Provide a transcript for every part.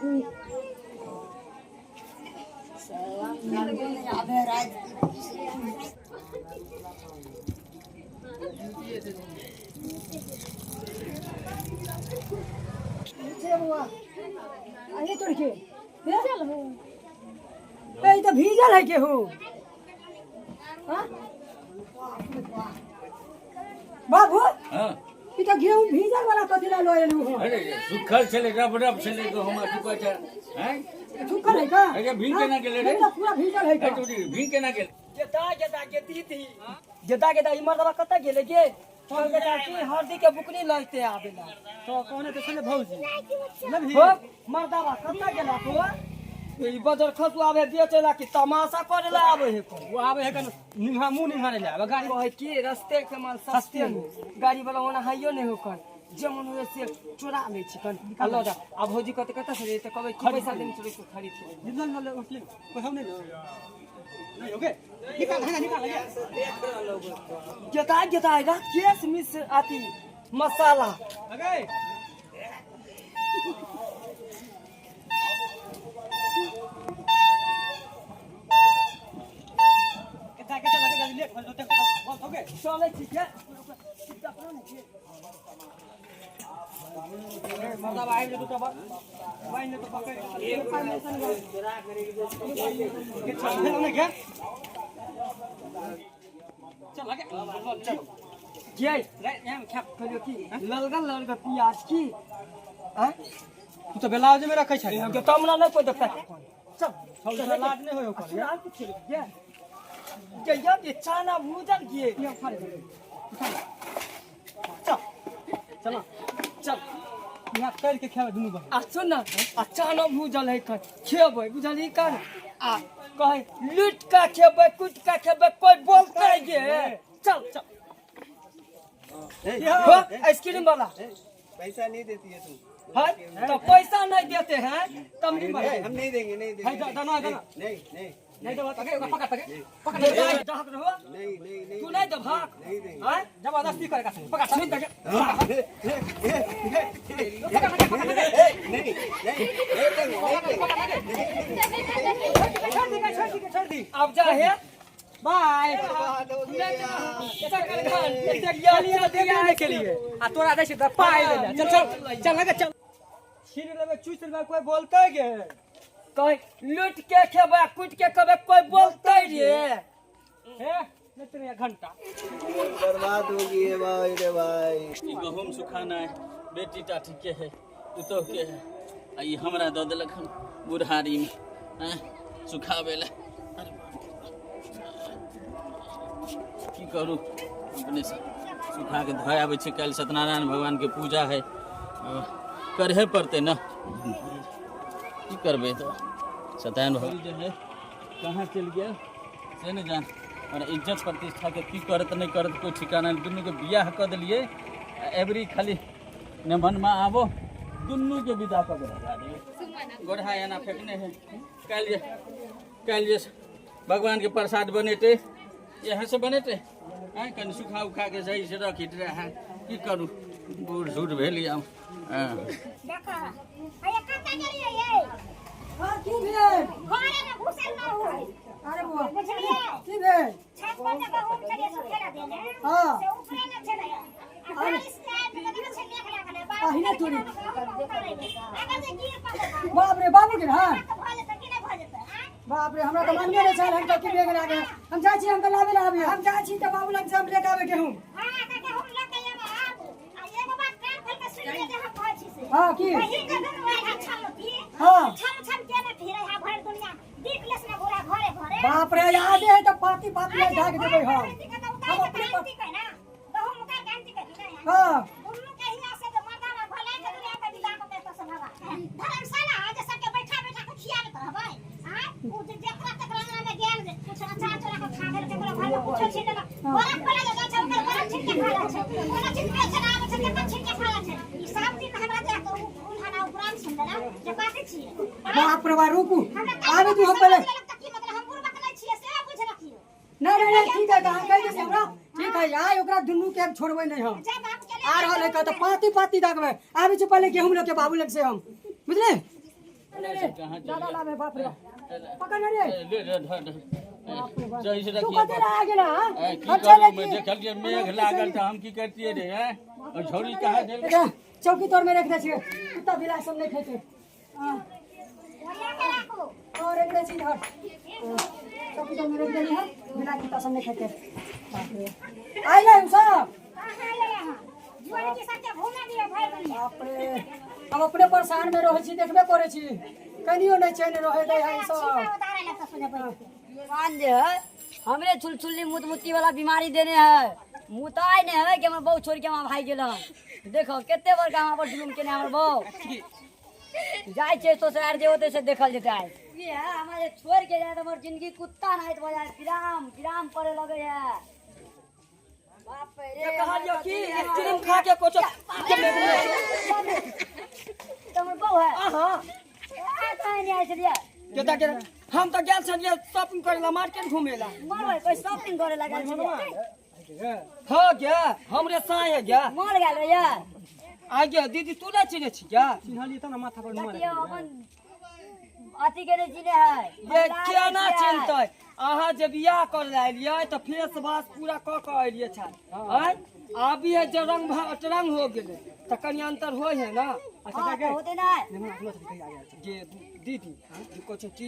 अरे तोड़ के ए ई तो भीजल है गेहूं। हाँ? बाबू हाँ ई तो गेहूं भीजल वाला कथी ला लऽ एलू हो? अरे सुखल छलै, रब रब छलै गहूम, की कहै छै हैं? सुखल है का? अरे भीज केना गेलै रे? ई तो पूरा भीजल है का? हे टूटी, भीज केना गेलै? गेदा गेदा गेदी थी गेदा गेदा, ई मर्दबा कतऽ गेलै गे? चल बेटा, की हरदी के बुकनी लगते आबेला तो कहने तो छले भौजी लेबही। हो मर्दबा, कतऽ गेला तो? ई बजर खसु आबे बेचेला कि तमाशा करेला आबे है कोन? वो आबे है कन निहा मुंह निहारे ले आबे गाड़ी। कहै की रस्ते के माल सस्ते में, गाड़ी वाला ओना हाइयो नहीं होकर जे मन हुए से चोरा लै छी कन आ लऽ जा। आ भौजी कहते कतऽ से रे? तऽ कहबै की पैसा देने चोरी के खरीद के। निकल ले, उठले कोई हम नहीं नहीं हो गए, निकाल है ना, निकाल है। गेदा गेदा, राकेश मिश्र अथी मसाला। अगे के के चल लगे, लेट हो जाते बहुत हो गए। चलै छी के। मर्दा आबि जेतौ तब बान्हि लेतौ, पकड़ि के चल ने गे, चल लगे चल। गे रे एम खेप। कहलियो की ललगा ललगा प्याज की आँय? तू तऽ ब्लाउज में रखै छै। के तमरा नहि कोइ देखता, चल। चल, लाज नहि होय ओकर। सुनाल कुछ गे गे ये ये चाना भूजल गे। चल। चल। चल। यहाँ तर के खेबै दुनू बहिन। आ सुन न, आ चाना भूजल है कन खेबै, बुझलही कन? आ कहै लूट का खेबै, कुट का खेबै, कोइ बोलतै गे? चल चल हो, आइसक्रीम वाला। पैसा नहीं देती है तू। है तो पैसा नहीं देते हैं तमरी नहीं, वाला। हम नहीं देंगे, नहीं देंगे। है, दाना, दाना। नहीं नहीं। नहीं तो पकड़, पकड़ पकड़ पकड़। जहाँ रहो। नहीं नहीं नहीं। तू नहीं दभाक। नहीं देंगे। हैं? जबरदस्ती करे का, पकड़। सुन तक। नहीं नहीं नहीं देंगे, नहीं देंगे। छोड़ दी, छोड़ दी, छोड़ दी। अब जा है। बाय। चलिए के लिए आ तोरा दै छै तऽ पाइ दै चल चल चल लगे चल, छीन लेबै, चूस लेबै, कोई बोलतै गे? कहे लूट के खेबै, कूट के खेबै, कोई बोलते रे? हे नहीं घंटा बर्बाद हो गई है भाई रे भाई। ई गहूम सुखाना है, बेटी टा ठीके है, पुतोह के है, आ ई हमरा दऽ देलक हन बुढ़ारीमे आँय सुखाबै लए। अरे बाप रे बाप। की करू, अपनेसँ सुखा के धोए आबै छै। काल्हि सत्यनारायण भगवानके पूजा है, करहे पड़तै ने, की करबै? तऽ सत्यनारायण भगवान जे है कहाँ चलि गेल से नहि जान। और इज्जत प्रतिष्ठाके की करत नहि करत कोइ ठिकाना नहि। दुनूके बियाह कऽ देलियै आ एबरी खाली ने मनमे आबो, दुनूके विदा कऽ के भगा देबै। गोढ़ा एना फेकने है। काल्हि जे भगवानके प्रसाद बनेतै, इएह से बनेतै। आँय, कनि सुखा उखा के सही से रखी रहे। की करू, बूढ़ सूढ़ भेल आब। हँ। हाँ, की भेल? अरे बुआ, की भेल? हाँ। अहिने तोरी। बाप रे, बाबू के हाँ, बाप रे, हमरा तऽ मानबे नहि छल। हम तऽ की मेघ लागे। हम जाइ छी, हम तऽ लाबे लाबे हम जाइ छी तऽ बाबू लग से हम लेके आबे गेहूँ। हाँ, की? हाँ। बाप रे, यादे है तऽ पाती पाती ढाक देबै हम अपने हाँ। बाप रे बाप, रुकू, आबे तू। हम पहले नहीं नहीं नहीं, ठीक है, अहाँ कहि दै हमरा, ठीक है। आइ ओकरा दुनू के हम छोड़बै नहीं। हम आ रहल है तऽ पाती पाती दागबै। आबै छी पहिले गेहूँ लऽ के बाबू लग से हम, बुझले? पकड़ने रे दादा लावे बाप रे पकड़ने रे ले ले धर धर सही से तू रखिए। कते आ गेला की हम चले करू, देखलिए मेघ लागल त हम की करतिए रे हैं? और झौरी कहाँ देल? चौकी तोर में रख दे छिए, कुत्ता बिला सब नहीं खेते। हां और रख दे छी इधर, चौकी तोर में रख देनी है, बिला कुत्ता सब नहीं खेते। बाप रे आइले हम सब बाप रे हम अपने परेशान में रहै छी, देखबे करै छी, कनियो नहीं चैन रहे दे है सब। भगवान जे है हमरे चुलचुल्ली मुतमुत्ती वाला बीमारी देने है, मुताई नहीं है कि हमर बहू छोड़ के हमरा भाई गेल हन। देखो कते बड़का हमरा पर जुलुम केने हमर बहू जाइ छै ससुरार जे होते से देखल जेतै। आइ ई है हमरा जे छोड़ के जाय त हमर जिंदगी कुत्ता नाहित भऽ जाय, विराम विराम पड़े लगे है। बाप रे कहलियो कि आइसक्रीम खा के कुछ हमर बहू है। हां आ काहे नहीं आइ छलियै? केता के हम त गेल छलियै शॉपिंग करे ला, मार्केट घूमे ला। मरबै कोई शॉपिंग करे ला गेल छलियै? हो गया हमरे साए गया मर गेल रहियै। आ गया दीदी तू ना चिन्हे छी क्या? चिन्हलिए त ना माथा पर नुआ। देखियौ अपन अथी के नहीं चिन्हे है। ये केना चिन्हतै? अहाँ जे बियाह कर ला एलियै त फेस वाश पूरा क क एलियै छल। आँय आबी है जे रंग अटरंग हो गेलै त कनि अंतर होइ है ना। अच्छा होते ना जे दीदी जे कहै छै कि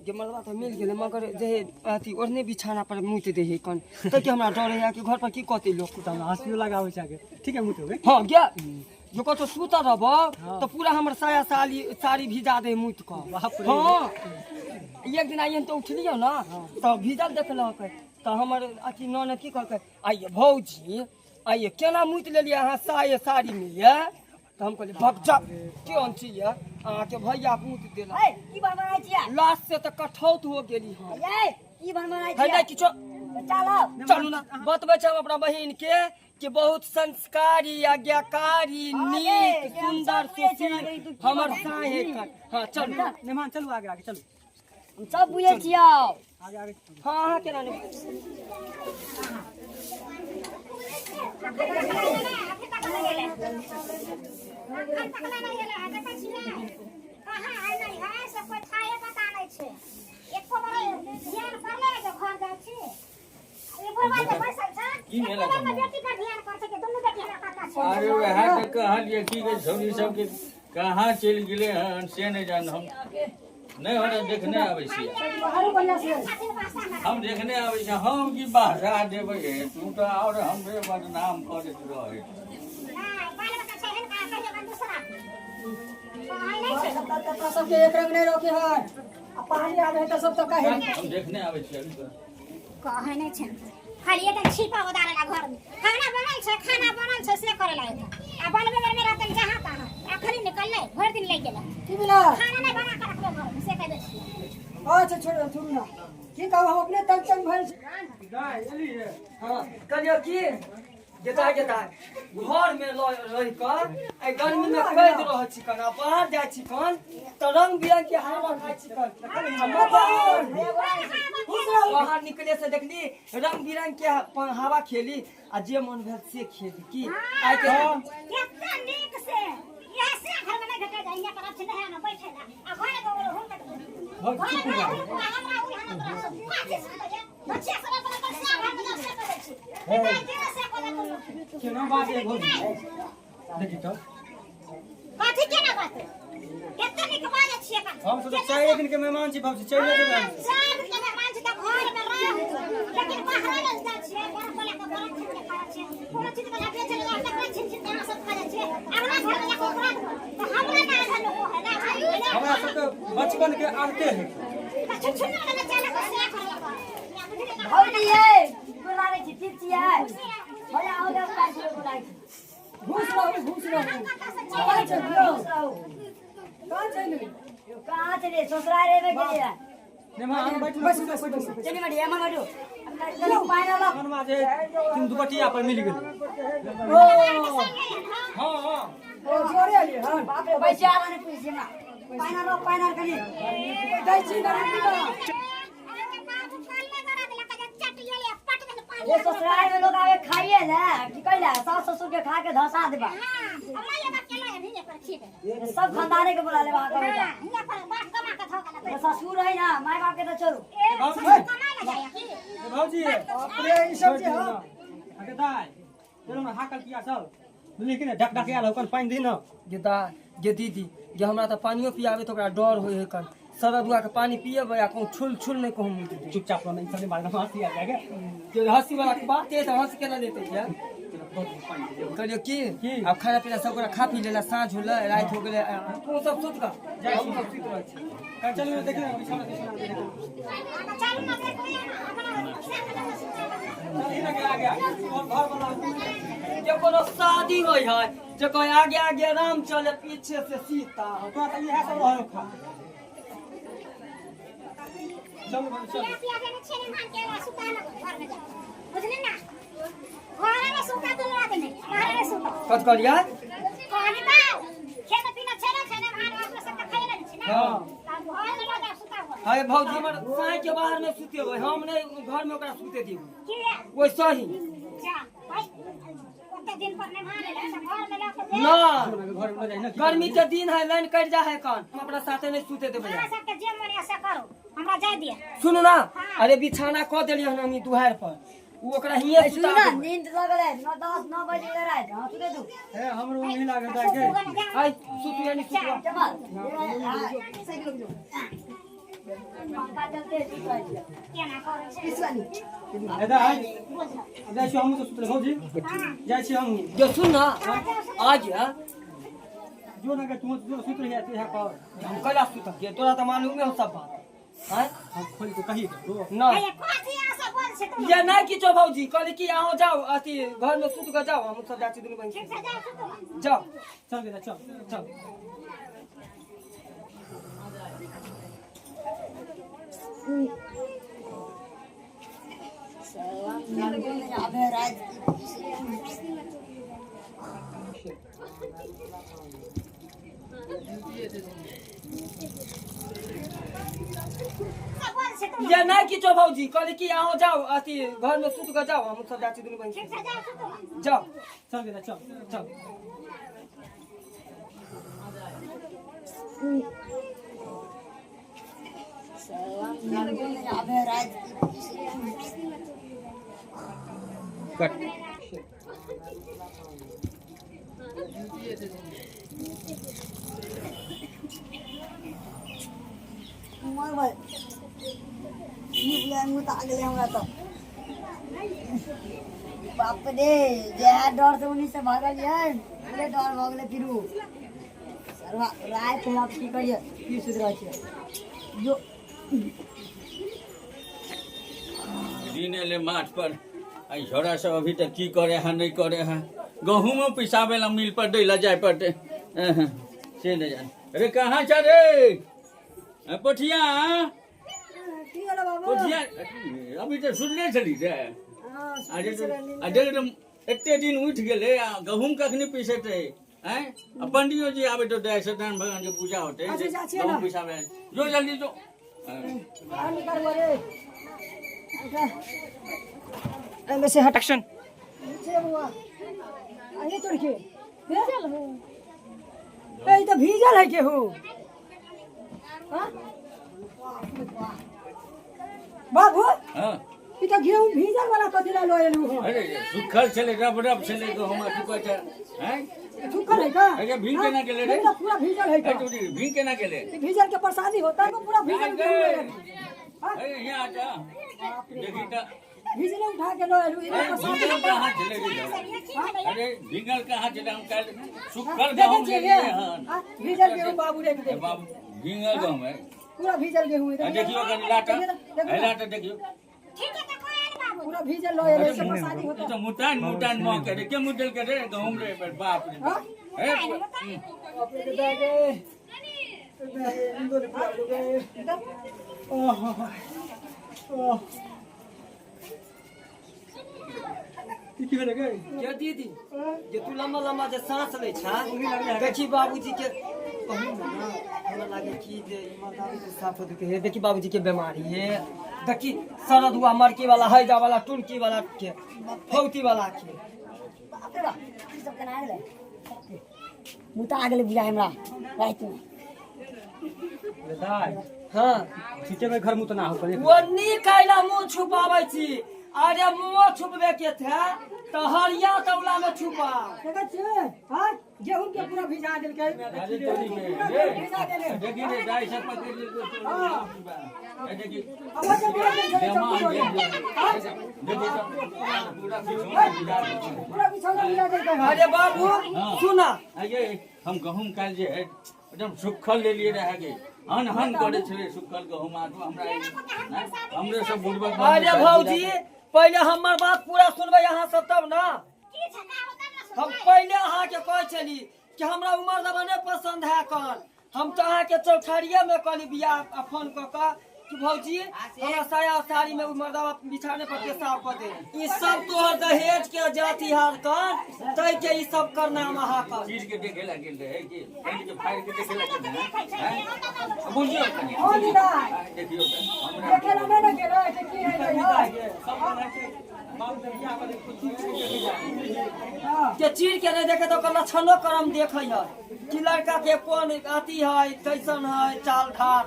जे मरबा त मिल गेलै मगर जे अथी ओढ़ने बिछाना पर मुति दै है कन त कि हमरा डर है कि घर पर की कहतै लोक। त हमरा हंसियो लगाबै छै आगे। ठीक है मुति हो गए। हां गया जो कहतो सुतल रहब त पूरा हमर साया साली साड़ी भिजा दे मुति क। हां एक दिन आइयन त उठलियो ना त भिजल देखलक त हमर अथी ननद की कहलकै आइये भौजी आइये केना मुति लेलियै अहाँ साया साड़ी में ये? त हम कहलियै भग जा के अनची ये अहाँके भैया मुति देलक। ए की बनबनाइ छियै? लाश से त कठौत हो गेली हम। ए की बनबनाइ है छियै? नहीं किछो। चलो चलू ना बतबै छै हम अपना बहिन के कि बहुत संस्कारी आज्ञाकारी नीक सुंदर सुशील हमर साहे कर। हां चलू मेहमान चलू आगे आगे चलू। हम सब बुझै छियै। आगे आगे। हां अहाँ केना नहि अरे वएह तऽ कहलियै की कि छौरी सबके कहाँ चलि गेलै हन से नहि जान। हम नहि हमरा देखने आबै छियै, हम देखने आबै छियै। हम की बहरा देबै हे, तू तऽ आओर हमरे बदनाम करैत रहै। सबके एक रंग नहीं रोके है, आ पानी आवे है त सब तो काहे। हम देखने आबै छियै अभी। कहै नहि छै खाली एक छिपा उदारे ला घर में खाना बनल छै, खाना बनल छै से करे लागै आ बनबे बेर में रहतन जहाँ तहाँ अखनी निकललै भरि दिन लागि गेलै। की मिला खाना नहीं बना के रखबै घर में से कह दै छियै। अच्छा छोड़ो छोड़ू ना की कहू हम अपने तंग तंग भइल छी। हां कहलियो कि गेता गेता घर में रहि कऽ एहि गर्मी में कैद रहै छी कन, बाहर जाइ छी कन त रंग बिरंग के हवा खाइ छी कन। बाहर निकले से देखली रंग बिरंग के हवा खेली आ जे मन भेल से खेली। की आइ के केते नीक से इएह से घर में नहीं भेटै जाइ, हियाँ पर छै नहा में बैठे ला आ घर में बोलो हम तक घर में हमरा उल हमरा तोरा सब काचे से लगे बच्चा सब अपन अपन से घर में से करै छी केना से कोला केना बात है भौजी? देखी त कथी केना बात केते नीक बाजै छियै कन। हम सब 4 दिन के मेहमान छी भौजी, चलि जेबै। 4 दिन के मेहमान छी त घर में रह, लेकिन बाहर नहि जाइ छियै। बरफ वाला के बरफ छीन के खाइ छियै, कोनो चीज बना के चलि जाइ तकरा छीन छीन के अहाँ सब खा जाइ छियै। अपना घर में जाके ओकरा त हमरा ना आधा लोक है ना। हमरा सबके बचपन के आदते है। छुछुना वाला चला के से करलक। भौजी ये बोलाबै छी ठीक छियै? भैया आओ जाओ पाँच रुपया बोलाबै छी। घूस रहू घूस रहू। कहाँ छै कहाँ छै नहीं कहाँ चलिए ससुराल एबे के लिए? मेहमान बैठू बस बस बस चली बैठिए एम्हर बैठू। कनि पानि आनलक। मेहमान जे तीन दुपट्टिया पर मिल गेल। ओ हां हां ओ जोरे आलिए हन। बाप रे पैसा आला नहीं पूछी हमरा। पानि आनलक, पानि आन कनि। दै छी ना रुकू ना। ये ससुराल में लोग आवे खाइए ले की कैला सास ससुर के खा के धसा देबा। हियाँ पर खिएबै। सब खानदाने के बुला लेब अहाँ कहबै हाँ, तऽ। हियाँ पर बाप कमा के धऽ गेल तऽ ससुर है ना माय बाप के तऽ छोड़ू। ए, ससुर कमाय लए जाइए की? भौजी बाप रे ई सब जे हो अरे दाइ चलो ना हाकल किया सब बुझली कि ने ढक ढक आयल ओकर पानि दी न। गे दा गे दीदी गे, हमरा तऽ पानियो पियाबे तऽ ओकरा डर होइ है कन सरदुआ के पानी पियेबै आ कहूँ छुल छुल नहि कहूँ मुँह देतै। चुपचाप रहना, ई सब नहीं बात, हंसी आ जाएगा। जे हंसी वाला के बात है तऽ हंसी केना लेतै ये? कहलियौ की की? आब खाना पीना सब गोरा खा पी लेला, साँझ होलै, राति हो गेलै, तू सब सुति कऽ, हम सब सुति रहल छी। चलू देखियौ ना, बिछौना बिछौना देखियौ। आ, चलू ना, देखू ये ना, अपना से के सुता। चल ही ना के आ गया और घर बना। जे कोनो शादी होइ है जे कहे आगे आगे राम चले पीछे से सीता। तोरा तऽ इएह सब रहल खा। चलू भाई चल। पिया पिया देने छियै ने के सुता न घर में जा, बुझली ना? घरे में सुता दुनू आदमी, घरे में सुता। कथी कहलियै? कहली बा खेत पीना छै ने, छै ने भात अपना सब खाइ ले छै ना। हाँ। तब घर में जा सुता हो। अरे भौजी, हमर साँइ के बाहर में सुतेबै, हम नहि घर में ओकरा सुते देबै। की? ओहि सही। जा भाई, ओते दिन पर नहीं भान ले घर में लऽ के ना घर में जाइ ना। गर्मी के दिन है, लाइन कटि जा है कन, हम अपना साथे नहीं सुते देबै। हमरा सबके जे मन है से करो, हमरा जाय दिअ। सुनू ना, अरे बिछाना कऽ देलियै हन हम ई दुहारि पर, ओ ओकरा हिये सुनू सुता ना देबै। नींद लगल है, 9 10 9 बजे गेलै राति, हाँ सुते दू। हे हमरो नहीं लागल दाइ के। आइ सुतू या नहि सुतू। चमल साइकिल जो पंखा चलते सुत रहै छियै। केना करै छै? हे दाइ, आब जाइ छी हमहूँ तऽ सुतले। भौजी, जाइ छी हमहूँ। जो सुन ना, आज है जो ना के तू जो सुत रही है इएह पर। हम कैला सुतब गे? तोरा तऽ मालूमे हो सब बात आँय। हम खोल के कही दो। ना हे, कथी आशा बोल छै तू? ये नहीं किछो भौजी, कहली कि अहाँ जाओ अथी घर में सुत के जाओ, हम सब जाइ छी दुनू बहिन। ठीक छै, जाओ सुतू। जाओ। चल गेला, चल चल। आबे राति। बोल छै तू? ये नहीं किछो भौजी, कहली कि अहाँ जाओ अथी घर में सुत के जाओ, हम सब जाइ छी दुनू बहिन। ठीक छै, जाओ सुतू। जाओ। चल गेला, चल चल। आबे राति। कट। मरबै नीक मुता गेलै हमरा तऽ। बाप रे, जएह डर से उन्हीं से भागलियै पूरे डर भऽ गेलै। फिरू सरवा राति है, आब की करियै? फिर सुति रहल छियै जो। दिन एलै माथ पर, आ ई झोरा सब अभी तक की करे है नहीं करे है। गहूमो पिसाबे ला मिल पर दै ला जाय पड़तै। एहं, से नहीं जाने। अरे कहाँ छ रे ए, पोठिया? की होलो बाबू? पोठिया, अभी तऽ सुनने छली रे। हाँ। आ जे आ देख रे, एते दिन उठि गेलै आ गहूम कखनी पिसेतै? आँय, आ पंडियो जी आबै तो सत्यनारायण भगवान के पूजा होतै। अच्छा, जा छियै ना। गहूम पिसाबे जो, जल्दी जो। हाँ। बाहर निकालबो रे। एहिमे से हट। एक्शन। नीचे बुआ, अरे तोड़ के भीजल हो। ए, ई तऽ भीजल है केहू। हाँ बाबू? हाँ। ई तऽ गेहूं भीजल वाला कथी ला लऽ एलू हो? अरे सुखल छलै, रब रब छलै गहूम। आ तू कहै छै आँय? सुखल है का? अरे भीग केना गेलै रे? देखना, पूरा भीजल है का? ए, तू भीग केना गेलै? ई भीजल के प्रसादी होता है, पूरा भीजल गेहूं है। हाँ? ए, यहाँ आ जा, देखी तऽ। भीजले उठा के लऽ एलू, ई अरे प्रसादी। भीगल कहाँ छलै रे? अरे भीगल कहाँ छलै? हम काल्हि सुखल देखै गहूम छियै लेलियै ये? हन। हाँ, भीजल गेहूं बाबू रे, ए बाबू, भीगल गहूम है। पूरा भीजल गेहूं है। आ देखियो कनि लाटा। देखियो ए ना। लाटा देखियो। ठीक है, तऽ कोई आयल बाबू? पूरा भीजल लऽ एलै से प्रसादी ई होता। तऽ मुटान मुटान मह के रे, के मुटल के रे गहूम रे? बाप रे हाँ? ए बाप रे, दाय गे नींदो नहीं पूरा हो गए। ओह ओह, ई की भेलै गे? गे दीदी जे तू लम्बा लम्बा जे साँस लै छ, देखी बाबूजी के कहू ने ना, हमरा लागे कि जे ईमानदारी से साफ होते हे। देखी बाबूजी के बीमारी हे, देखी सरद हुआ मरकी वाला, हैजा वाला, टुनकी वाला के, फौती वाला के। बाप रे बाप, ई सब केना गेलै? मुता गेलै बुझाइ हमरा रातिमे। दाइ हाँ ठीके में घर मुतना हो करे। वो नीक आइला मुंह छुपाबै छी। अरे मुंह छुपबे के थे तो हरिया तौला में छुपा। देखै छियै हाँ गेहूं के पूरा भिजा देलकै, पूरा गेहूं भिजा देले। देखी रे दाइ सब पकड़ि लेलकै। हाँ। ए देखी अब जे भिजा देलकै जमा चौकी गेल। पर। देखी सब पूरा बिछौना भिजा देलकै। पूरा बिछौना भिजा देलकै हन। अरे बाबू सुना आगे हम गहूम काल्हि जे है एकदम सुखल लेलिए रहे गे, हन हन करे छलै सुखल गहूम। आदमी हमरा हमरे सब बुढ़बक। अरे भौजी पहिले हमर बात पूरा सुनबै अहाँ सब तब ना। हम पहिले अहाँके कहै छली कि हमरा उमर दबा नहि पसंद है कन। हम तो अहाँके चौठारिये में कहली बियाह आ फोन कऽ कऽ कि भौजी हमरा साया साड़ी में उमर दबा बिछाने पर पेशाब कऽ दे। ई सब तोहर दहेज के जाति हार कर तै के ई सब करना अहाँ कर। चीर के देखे ला गेल रहे कि पेट के फाड़ के देखे ला गेल रहे हैं? बुझियो कनी। हाँ दीदार। देखियो तऽ हमरा देखे ला नहि ने गेलै जे की है नहि है। के चीर के नहीं देखे तो ओकर लक्षणो करम देखे है कि लड़का के कोन अथी है, कैसन है चाल ढाल।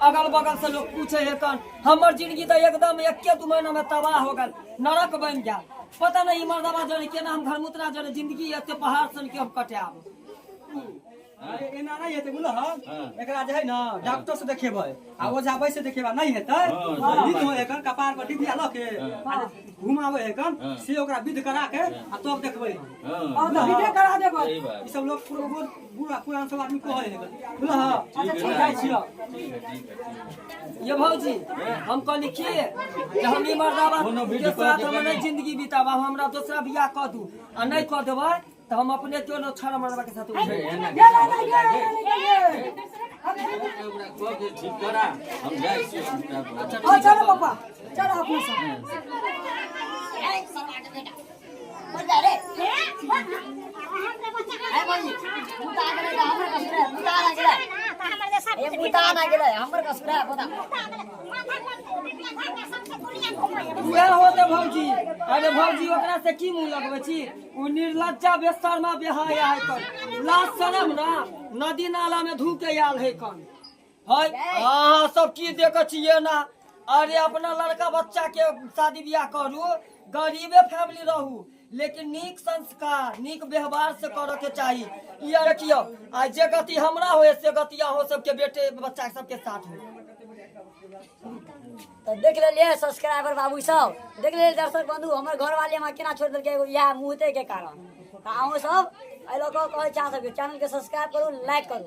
अगल बगल से लोग पूछे है कन। हमर जिंदगी तो एकदम एके दू महीना में तबाह हो गल, नरक बन गया। पता नहीं मर्दबा जने केना हम घर मुतना जने जिंदगी एते पहाड़ सन के हम कटाब। अरे एना नहीं हेतै बुझलह, एकरा जे है ना डॉक्टर से देखेबै आ ओझा वैसे से देखेबा नहीं हेतै। विध हो एकर कपार पर डिबिया लऽ के आ जे घुमाबै है कन से ओकरा विध करा के आ तब देखबै हम। हाँ तऽ विधे करा देबै। सही बात। ई सब लोग बूढ़ा पुरान सब आदमी कहै है बुझलह। अच्छा ठीक जाइ छियौ। ठीक है ठीक है ठीक है। ये भौजी हम कहली की जे हम ई मर्दाबा कोनो विध के साथ कऽ हम के नहीं जिंदगी बिताब, हमरा दोसरा बियाह कऽ दू आ नहीं कऽ देबै तऽ हम अपने क्यों छड़ मर्दाबा के साथ उठबै। एना गेलै नहि गेलै नहि गेलै। ओकरा कऽ के ठीक करा, हम जाइ छियै। हाँ चलो पापा चलो अपने सब। मर जा रे। ए भौजी मुता गेलै तऽ हमर कसूर है, मुता ना गेलै। ए मुता ना गेलै, हमर कसूर है बता। उएह होते भौजी। अरे भौजी ओकरा से की मुंह लगबै छी? उ निर्लज्जा बेशर्मा बेहाया है कन, लाज शरम ना नदी नाला में धू के आयल है कन है। अहाँ सब की देखे छियै ना? अरे अपना लड़का बच्चा के शादी बियाह करू, गरीबे फैमिली रहू लेकिन नीक संस्कार नीक व्यवहार से करऽ के चाही। ई देखियौ आ जे गति हमरा होए से गति अहाँ सबके बेटे बच्चा सबके साथ हो। तो देख लेलियै सब्सक्राइबर बाबू सब, देख लेलियै दर्शक बंधु हमर घरवाली हमरा केना छोड़ि देलकै एगो इएह मुँहते के कारण। तऽ अहूँ सब एहि लऽ कऽ कहै छी अहाँ सबके चैनलके सब्सक्राइब करू, लाइक करू।